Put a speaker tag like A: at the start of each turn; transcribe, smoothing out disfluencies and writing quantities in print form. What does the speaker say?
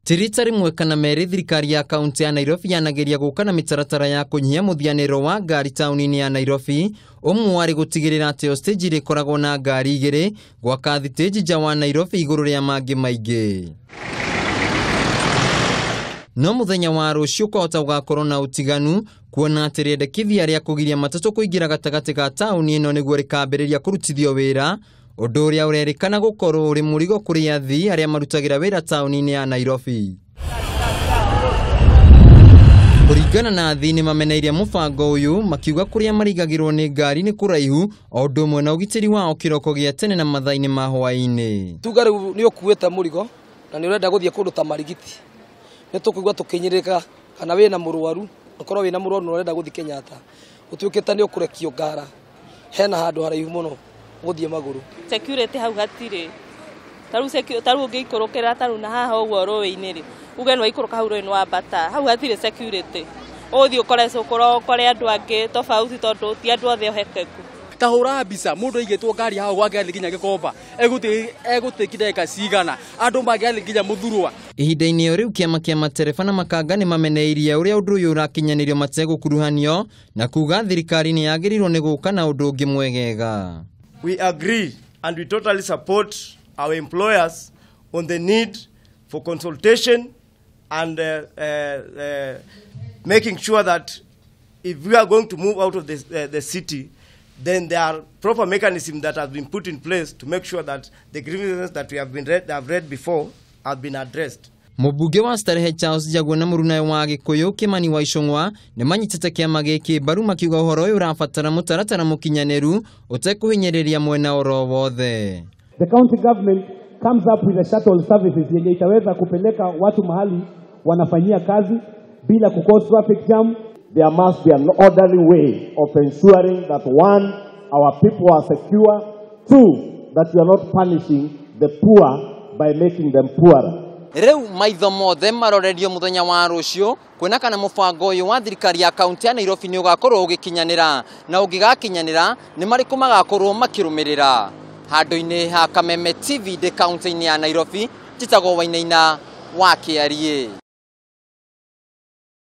A: Ti rita rĩmwe kana merĩ thirikari ya kaunti ya Nairobi yanageria gũka na mĩtaratara ya kũnyihia mũthianĩro wa ngari taũni-inĩ ya Nairobi, ũmwe warĩ gũtigĩrĩra atĩ o stage ĩrĩkoragwo na ngari igĩrĩ, gwaka thitĩnji nja wa Nairobi igũrũ rĩa mangĩ maingĩ. No mũthenya wa rũciũ kwahota gũgakorwo na ũtiganu kuona atĩ rĩendekithia rĩa kũgiria matatũ kũingĩra gatagatĩ ga taũni ĩno nĩguo rĩkambĩrĩria kũrutithio wĩra, ũndũ ũrĩa ũrerĩkana gũkorwo ũrĩ mũrigo kũrĩ athii arĩa marutagĩra wĩra taũni-inĩ ya Nairobi. Kũringana na athii nĩ mameneirie mũbango ũyũ makiuga kũrĩa marigagĩrwo nĩ ngari nĩ kũraihu o ũndũ ũmwe na ũgitĩri wao kĩroko gĩa tene na mathaa-inĩ ma hwaĩ-inĩ.
B: Tuga rĩu nĩ ũkuĩte mũrigo na nĩ ũrenda gũthiĩ kũndũ ta Marigiti, nĩ tũkũigua tũkĩnyĩrĩka, kana wĩna mũrwaru, ũkorwo wĩna mũrwaru na ũrenda gũthiĩ Kenyatta, ũtuĩkĩte nĩ ũkũrekio ngara, hena handũ haraihu mũno gũthiĩ magũrũ.
C: Security hau hatirĩ. Taru ũngĩikũrũkĩra taru na haha ũguo rũĩ-inĩ rĩ, uge nĩ waikũrũka hau rũĩ nĩ wambata, hau hatirĩ security. Ũgũthiĩ ũkore cũkũro, ũkore andũ angĩ tofauti tondũ ti andũ othe ohekeku.
D: Ta hũra mbica mũndũ aigĩtwo ngari hau gwake athiĩ nginya Gĩkomba, egũtĩki ndagĩka cigana, andũ mangĩathiĩ nginya Mũthurũa.
A: Ihinda-inĩ o rĩu kĩama kĩa matereba na makanga nĩ mameneirie ũrĩa ũndũ ũyũ ũrakinyanĩrio mategũkuruhanio na kuga thirikari nĩ yagĩrĩirwo nĩ gũka na ũndũ ũngĩ mwegega.
E: We agree and we totally support our employers on the need for consultation and making sure that if we are going to move out of the city, then there are proper mechanisms that have been put in place to make sure that the grievances that we have been read, have read before have been addressed.
A: Mũmbunge wa Starehe Charles Njaguo na mũrunawe wa Gĩkũyũ Kimani wa Ichung'wa nĩ manyitĩte kĩama gĩkĩ mbaru makiuga ũhoro ũyũ ũrabatara mũtaratara mũkinyanĩru ũtekũhinyĩrĩria mwena oro wothe.
F: The county government comes up with a shuttle services yenye itaweza kupeleka watu mahali wanafanyia kazi bila ku cause traffic jam.
G: There must be an orderly way of ensuring that one, our people are secure, two, that we are not punishing the poor by making them poorer.
A: Rĩu maitho mothe marorerio mũthenya wa rũciũ kuona kana mũbango ũyũ wa thirikari ya kaunti ya Nairobi nĩ ũgakorwo ũgĩkinyanĩra, na ũngĩgakinyanĩra nĩ marĩkũ magakorwo makĩrũmĩrĩra. Handũ-inĩ ha Kameme TV ndĩ kaunti-inĩ ya Nairobi, njĩtagwo Wainaina wa Kĩariĩ.